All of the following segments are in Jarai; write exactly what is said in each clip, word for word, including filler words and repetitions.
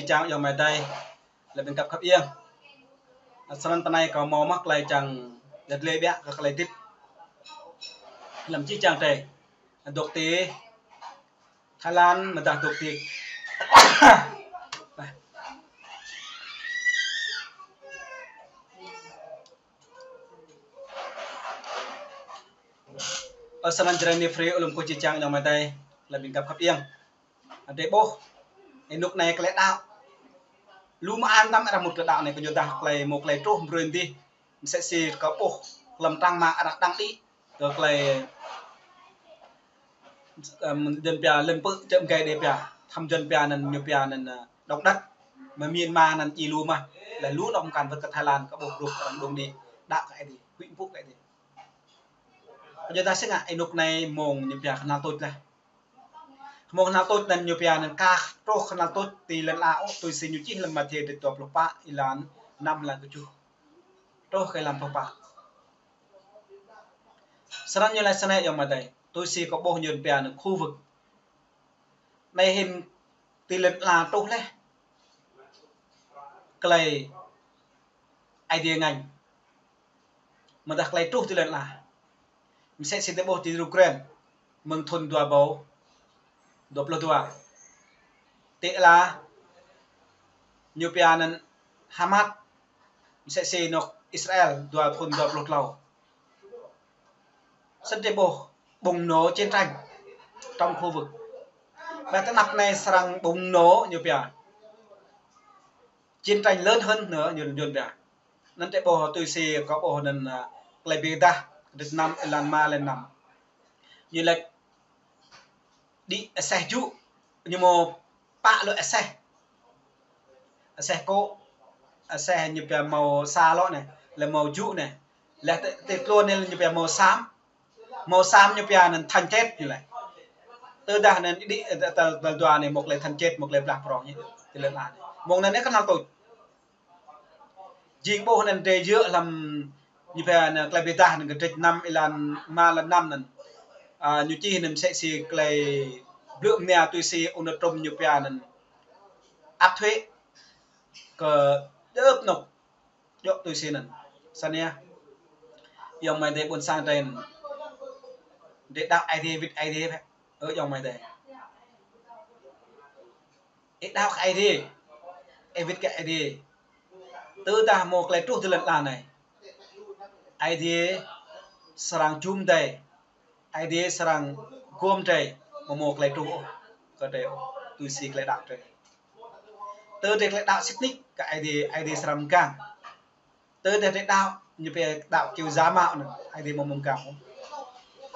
Čang ayŏng amai adơi, lĕ ƀing găp khăp ieng. Snăn tơ anai kâo mâo mơ̆ tơlơi čang dăt lĕ biă kơ tơlơi dĭt. Lăm čih čang tơi. Dôk ti Thái Lan mơdah dôk ti. Ơ, snăn jrei ni free ôlŭm kơ čih čang ayŏng amai adơi, lĕ ƀing găp khăp ieng. Adơi ƀuh, ênuk anai tơlơi đăo. Lu mơ̆n tăm arăng mŭt tơlơi đăo anai kơ ñu dah tơlơi mâo tơlơi truh brơi dih. Msĕ si kâo ƀuh, lăm trang mạng arăng đăng đĭ. Kơ tơlơi, ơ, Yuăn pia lĕ pơ čơm gai đê pia. Thăm Yuăn pia anăn ñu pia anăn, ơ, động đất. Mơ̆ng Myanmar anăn djai lu mơ̆n. Lĕ lu anŏ mơkăn wơ̆t kơ Thái Lan kâo ƀuh rup arăng đung đĭ. Đăo kơ Aê Diê, huĭ mpŭ kơ Aê Diê. Kơ ñu dah si ngă ênuk anai mơ̆ng ñu pia kơnăl tuč leh. Mơ̆ng kơnăl tuč anăn ñu pia anăn kah truh kơnăl tuč ti lăn ala ôh, tui si ñu čih lăm Mathiơ dua pluh pă, êlan năm lăng kơ tơjuh. Truh kơ êlan pluh pă. Snăn ñu laĭ snei ayŏng amai adơi, tui si kâo ƀuh ñu pia anăn khu vực. Anai hĭn ti lăn ala truh leh. Tơlơi Aê Diê ngă. Mơdah tơlơi truh ti lăn ala. Msĕ si tơƀuh ti Ukraine, mơ̆ng thŭn dua ƀâo dua pluh dua. Ti ala, ñu pia anăn Hamas, msĕ si anŏ Israel dua thŭn dua pluh tlâo. Snăn tơƀuh bùng nổ chiến tranh trong khu vực. Ƀơi tơnap anai srăng bùng nổ ñu pia. Chiến tranh lớn hơn nữa ñu, ñu pia. Anăn tơƀuh tui si kâo ƀuh anăn, ơ, tơlơi bi dah, kơdrêč năm, êlan rơma, êlan năm. Ñu laĭ đĭ aseh jŭ, ñu mâo pă lu aseh. Aseh kô̆, aseh ñu pia mâo sa lŏ anai, lĕ mâo jŭ anai. Lĕ ti, ti tluôn anai ñu pia mâo sam. Mâo sam ñu pia anăn thanh chết ñu laĭ. Tơdah anăn đĭ, ơ, tal, tal dua anai mâo tơlơi thanh chết, mâo tơlơi blah prŏng ñu. Ti lăn ala anai. Mơ̆ng anăn anai kơnăl tuč. Jing ƀuh anăn drei djơ̆ lăm ñu pia anăn tơlơi bi dah anăn kơdrêč năm êlan rơma lăng năm anăn. Ơ, ñu čih anăn msĕ si tơlơi blư̆ mnia tui si Donald Trump ñu pia anăn áp thuế kơ djŏp anŏ. Djŏ tui si anăn. Snăn yơh. Ayŏng amai adơi ƀuôn sang drei anăn. Drei đăo Aê Diê wĭt Aê Diê. Ơ ayŏng amai adơi. Ih đăo kơ Aê Diê. Ih wĭt kơ Aê Diê. Tơdah mâo tơlơi truh ti lăn ala anai, Aê Diê srăng jum drei. Aê Diê srăng gum drei. Mâo mâo tơlơi truh ôh kơ drei ôh, tui si tơlơi đăo drei. Tơdah drei đăo sĭt nik kơ Aê Diê, Aê Diê srăng mgang. Tơdah drei đăo, ñu pia đăo kiu za mă anăn, Aê Diê mâo mơ̆ng kâo.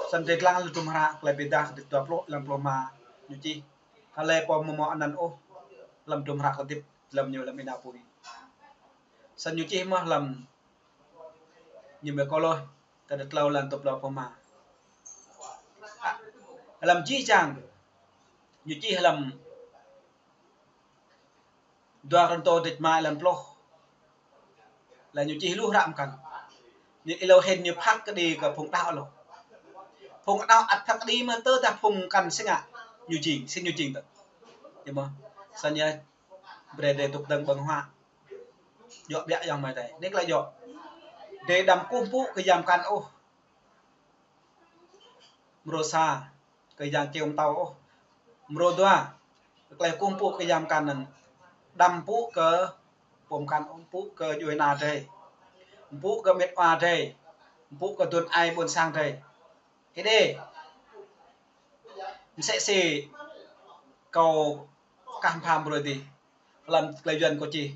Snăn drei lăng lăm hdruôm hră tơlơi bi dah kơdrêč dua pluh, êlan pluh rơma, ñu čih. Hlơi pô mâo mơ̆ng anăn ôh, lăm hdruôm hră kơdip, lăm ñu lăm ênao pui. Snăn ñu čih mơ̆ lăm ñu mơ̆ Kôlôs, kơdrêč tlâo êlan dua pluh rơma. Ơ, lăm čih čang, ñu čih lăm dua Kôrintô kơdrêč rơma êlan pluh. Lĕ ñu čih lu hră mơkăn. Ñu êlâo hĭn ñu phat kơđi kơ phung đăo lu. Phung đăo ăt phat kơđi mơ̆ tơdah phung mơkăn si ngă ñu jing, si ñu jing tơ. Yơh mơ̆. Snăn yơh brei drei dôk dơ̆ng ƀơ̆ng huă. Djŏ biă ayŏng amai adơi. Nik lĕ djŏ. Drei đăm kơkuh mpŭ kơ yang mơkăn ôh. Mrô sa, kơ yang čeo mtâo ôh. Mrô dua, tơlơi kơkuh mpŭ kơ yang mơkăn anăn. Đăm mpŭ kơ pô mơkăn ôh, mpŭ kơ djuê ana drei. Mpŭ kơ mĕt wa drei. Mpŭ kơ aduôn aê ƀuôn sang drei. Hĭ đê. Msĕ si kâo kah mpham brơi dih. Lăm tơlơi Yuăn kâo čih.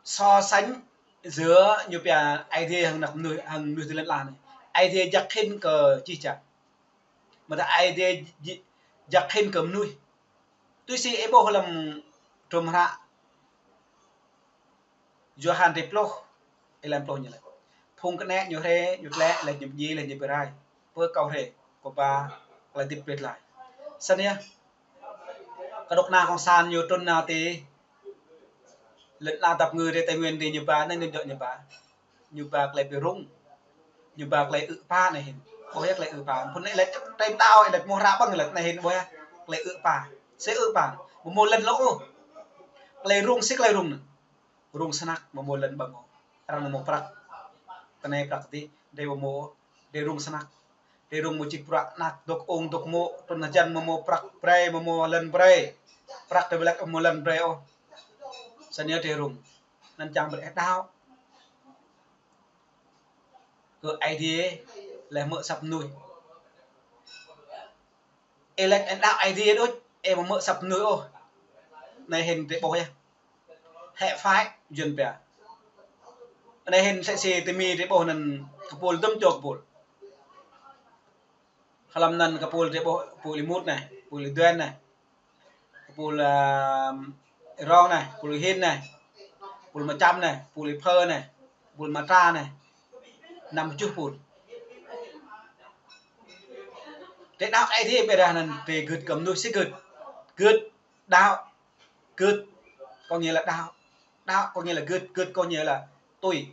So sánh giữa ñu pia Aê Diê hăng anăp mnuih, hăng mnuih ti lăn ala anai. Aê Diê jăk hĭn kơ čih čă. Mơ̆ tơ Aê Diê ji-, jăk hĭn kơ mnuih. Tui si ih ƀuh lăm hdruôm hră Yôhan dua pluh, êlan pluh ñu laĭ. Phung kơnĕ ñu hriê, ñu tlĕ, laĭ ñu pơdjai, laĭ ñu bi rai. Pơ kâo hriê, kâo ba tơlơi hơdip brơi glaĭ. Snăn yơh. Kơ dŏ kơna cộng sản ñu trŭn nao ti lăn ala dap kơngư drei Tây Nguyên dih ñu ba, anai ñu dŏ ñu ba. Ñu ba tơlơi bi rŭng. Ñu ba tơlơi ư̆ pă anai hĭn. Ƀuh yơh tơlơi ư̆ pă. Phŭn anai laĭ trem đao, laĭ mơ̆ hră ƀơ̆ng laĭ anai hĭn ƀuh yơh. Tơlơi ư̆ pă. Sĭ ư̆ pă. Ƀu hmâo lŏn lŏ ôh. Tơlơi rŭng sĭ tơlơi rŭng anŭn. Rŭng snăk ƀu hmâo lŏn ƀơ̆ng ôh. Arăng hmâo prăk. Tơnai prăk tih. Dêh ƀu hmâo ôh. Dêh rŭng snăk. Dêh rŭng hmâo čih prăk anăk dŏ ung dŏ mô̆. Trŭn hơjăn ƀu hmâo prăk brơi, ƀu hmâo lŏn brơi. Prăk dêh ƀu lĕ ƀu hmâo lŏn brơi ôh. Snăn dêh rŭng. Anŭn čang brơi ih đaŏ kơ Aê Diê lĕ hmư̆ asăp mơnuih. Ih laĭ ih đaŏ Aê Diê đôč, ih ƀu hmư̆ asăp mơnuih ôh. Anai hĭn drơi ƀuh yơh. Hĕ phải, Yuăn pia. Anai hĭn sĕ si tơmi drơi ƀuh anŭn kơpul dŭm čô kơpul. Hlăm anŭn kơpul drơi ƀuh, kơpul Y Mut anai, kơpul Y Duên anai. Kơpul, ơ, Y Rong anai, kơpul Y Hin anai, kơpul Y Machăm anai, kơpul Y Phơ anai, kơpul Y Matra anai. Năm tơjuh kơpul. Drơi đaŏ Aê Diê ƀiădah anŭn drơi gưt kơ mơnuih sĭ gưt. Gưt, đaŏ, gưt, có nghĩa là đaŏ. Đaŏ có nghĩa là gưt, gưt có nghĩa là tui.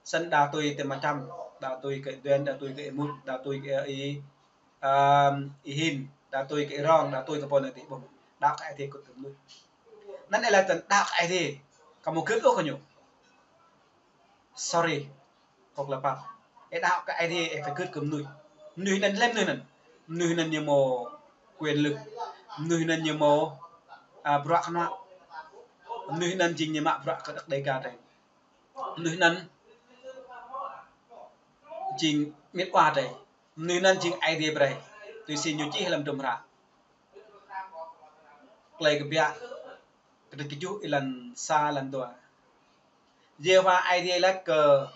Snăn đa tui tơ Y Machăm, đa tui kơ Y Duên, đa tui kơ Y Mut, đa tui kơ Y, ơ, Y Hin, đa tui kơ Y Rong, đa tui kơ pô anai tih ƀuh. Đaŏ kơ Aê Diê gưt kơ mơnuih. Anŭn ih laĭ tơ̆n đaŏ kơ Aê Diê. Kâo ƀu gưt ôh kơ ñu. Sorry. Hŏk lĕ pap. Ih đaŏ kơ Aê Diê ih phải gưt kơ mơnuih. Mơnuih anŭn lĕ mơnuih anŭn. Mơnuih anŭn ñu hmâo quyền lực. Mơnuih anŭn ñu hmâo, ơ, bruă kơnuă. Mơnuih anŭn jing ñu mă bruă kơ đah Dêga drei. Mơnuih anŭn jing mĭt wa drei. Mơnuih anŭn jing Aê Diê brơi. Tui si ñu čih hlăm hdruôm hră Klei Kbiă, kdrêč kjuh, êlan sa, êlan dua. Yêhôwa Aê Diê laĭ kơ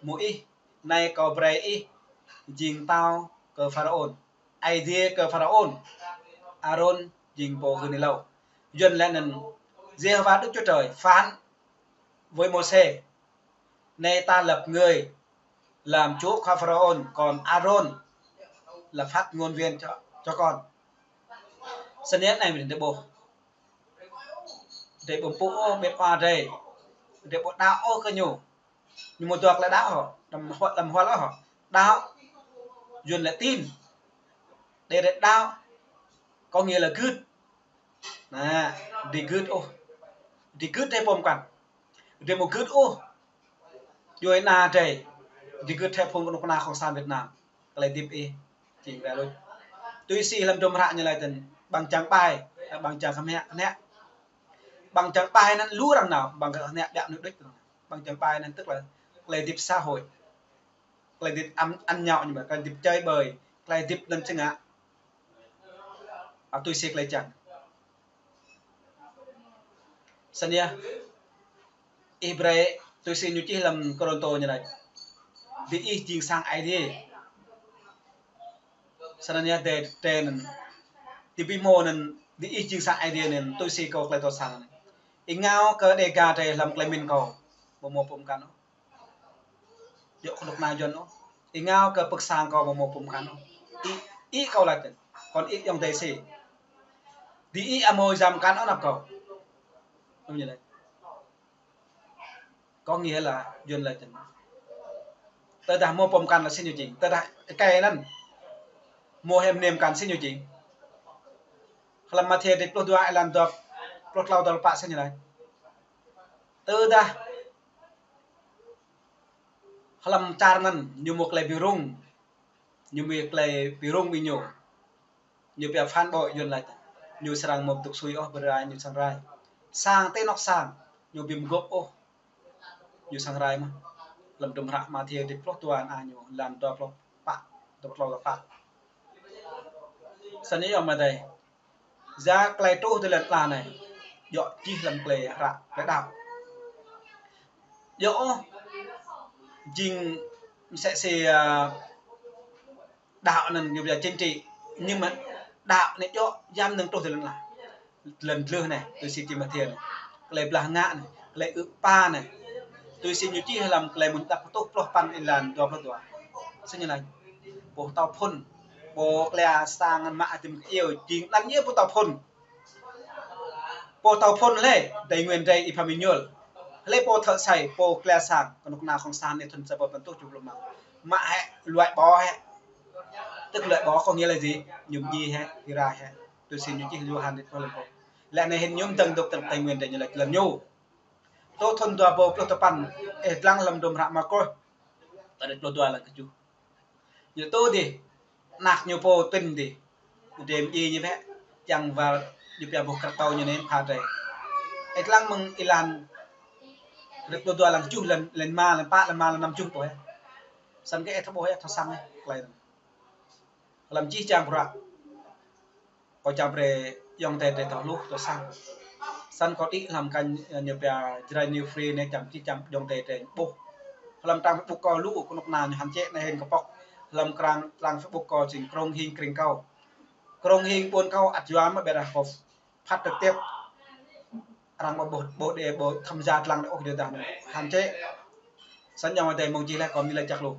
Môis: Anai kâo brơi ih jing pơtao kơ Pharaôn. Aê Diê kơ Pharaôn, Arôn jing pô hưn êlâo. Yuăn laĭ anŭn Yêhôwa Đức Chúa Trời phán với Môsê: Anai ta lập người làm chúa cho Pharaôn, còn Arôn là phát ngôn viên cho, cho con. Snăn anai mĭn drơi ƀuh. Drơi ƀu pŭ ôh mĭt wa drei. Drơi ƀu đaŏ ôh kơ ñu. Ñu hmâo dua tơlơi đaŏ hŏ, lăm huă, lăm huă lŏ hŏ. Đaŏ, Yuăn laĭ tin. Drơi đaŏ, có nghĩa là gưt. Anai, drơi gưt ôh. Drơi gưt drơi pô mơkăn. Drơi ƀu gưt ôh. Djuai ana drei, drei gưt hĕ phung kơnuk kơna Cộng sản Việt Nam. Tơlơi hơdip ih jing rai luč. Tui si hlăm hdruôm hră ñu laĭ tơ̆n, ƀăng čang ƀai, ƀăng čang kơmhĕ, kơmhĕ. Ƀăng čang ƀai anŭn lu arăng nao, ƀăng kơmhĕ ƀiă mơnuih đôč. Ƀăng čang ƀai anŭn tức là tơlơi hơdip xã hội. Tơlơi hơdip ăn, ăn nhậu ñu ƀă, tơlơi hơdip chơi bời, tơlơi hơdip anŭn čơngă. Ơ, tui si tơlơi čang. Snăn yơh, ih brơi tui si ñu čih hlăm Kôrantô ñu laĭ: Diih jing sang Aê Diê. Snăn yơh, drei, drei anŭn, ti ƀing hmâo anŭn, diih jing sang Aê Diê anŭn, tui si kâo tơlơi thâo săng anŭn. Ih êngao kơ Dêga drei hlăm tơlơi mĭn kâo, ƀu hmâo pô mơkăn ôh. Djŏ kơnuk kơna Yuăn ôh. Ih êngao kơ pơ̆k sang kâo ƀu hmâo pô mơkăn ôh. Ih, ih kâo laĭ tơ̆n. Kŏn ih ayŏng adơi sĭ. Diih ăt hmâo jam mơkăn ôh anăp kâo. Ơ, ñu laĭ. Có nghĩa là Yuăn laĭ tơ̆n. Tơdah hmâo pô mơkăn lĕ sĭ ñu jing. Tơdah êkei anŭn hmâo hĕ mơnê mơkăn sĭ ñu jing. Hlăm Mathiơ dêč pluh dua êlan dua pluh klâo dua pluh pă sĭ ñu laĭ. Tơdah hlăm čar anŭn ñu hmâo tơlơi bi rŭng, ñu hmâo tơlơi bi rŭng ƀing ñu. Ñu pia phản bội Yuăn laĭ. Ñu srăng ƀu dŏ sui ôh, ƀu rai ñu srăng rai. Sang tơ anŏ sang, ñu ƀu mơgŏp ôh, ñu srăng rai mơ̆n. Hlăm hdruôm hră Mathiơ dêč pluh dua anai ñu, êlan dua pluh pă, dua pluh klâo dua pluh pă. Snăn yơh mơ̆ adơi. Yua tơlơi truh tơlơi tla anai, djŏ čih hlăm tơlơi hră, tơlơi đaŏ. Djŏ ôh, jing msĕ si, ơ, đaŏ anŭn ñu pia chính trị. Nhưng mà đaŏ anai djŏ, yăm anŭn truh tơlơi tla. Tơlơi dlưh anai, tui si čih Mathiơ anai. Tơlơi blah ngă anai, tơlơi ư̆ pă anai. Tui si ñu čih hlăm tơlơi mơ̆ng dăp tơtuh pluh păn êlan dua pluh dua. Sĭ ñu laĭ. Pô thâo phŭn, pô tơlơi sang mă hơdôm kơ iêu, jing anăn ñu pô thâo phŭn. Pô thâo phŭn lĕ, Tây Nguyên drei ih pha mơñul. Lĕ pô thâo sai, pô tơlơi sang, kơnuk kơna Cộng sản anai thŭn sa ƀôn păn êtuh tơjuh pluh mơ̆ng. Mă hĕ, loại bỏ hĕ. Tức loại bỏ có nghĩa là gì? Ñu mdjiê hĕ, bi rai hĕ. Tui si ñu čih Yôhan rơtuh lăm pô. Lĕ anai hĭn ñu mơ̆ng dơ̆ng dŏ tơlơi Tây Nguyên dêh ñu laĭ lŏn ñu. Tŏ thun dua rơbâo pluh tơpăn, ê, dlăng lăm hră Markôs. Tơlơi pluh dua lăng kơjuh. Ñu tŏ dih, anak ñu pô tĭn dih. Ƀu djơ̆ mơ̆ng djai ñu bĕ, kiăng wơr ñu pia boh krăk tâo ñu anai pha drơi. Ê, dlăng mơ̆ng êlan rơtuh dua lăng kơjuh, lăn, lăn rơma, lăn pă, lăn rơma, lăn năm kơjuh pô, ê. Săn kơ ê thâo ƀuh, ê thâo săng, ê, tơlơi anŭn. Hlăm čih čang bruă. Kâo čang brơi ayŏng adơi drơi thâo hluh, thâo săng. Săn kâo đĭ hlăm kênh, ơ, ñu pia Jrai New Free anai čang čih čang ayŏng adơi drơi ƀuh. Hlăm trang Facebook kâo lu, kơnuk kơna ñu hăn čĕ anai hĭn kâo pŏk. Hlăm trang, trang Facebook kâo jing Krông Hing Krĭng Kâo. Krông Hing ƀôn kâo ăt yua mă ƀiădah kâo phát trực tiếp. Arăng ƀu ƀuh, ƀuh đe, ƀuh tham gia dlăng đe ôh, đe dah hăn čĕ. Săn ayŏng adơi mơ̆ng čih lĕ kâo mơ̆ng lĕ čăk lu.